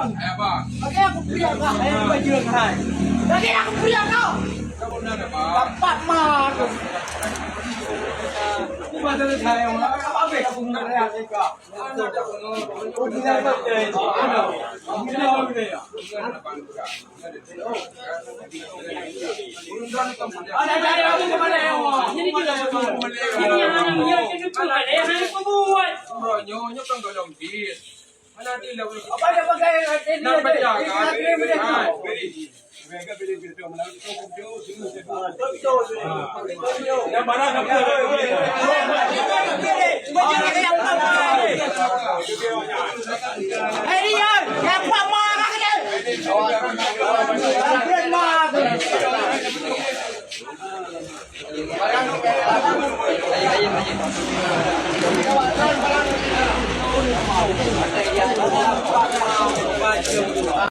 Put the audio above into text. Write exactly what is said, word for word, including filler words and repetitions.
Lagi aku beri kau, hai, bajeueng hai. Lagi aku beri kau. Dapat mah aku. Aku masa ni sayang, apa habis aku mengenai kau?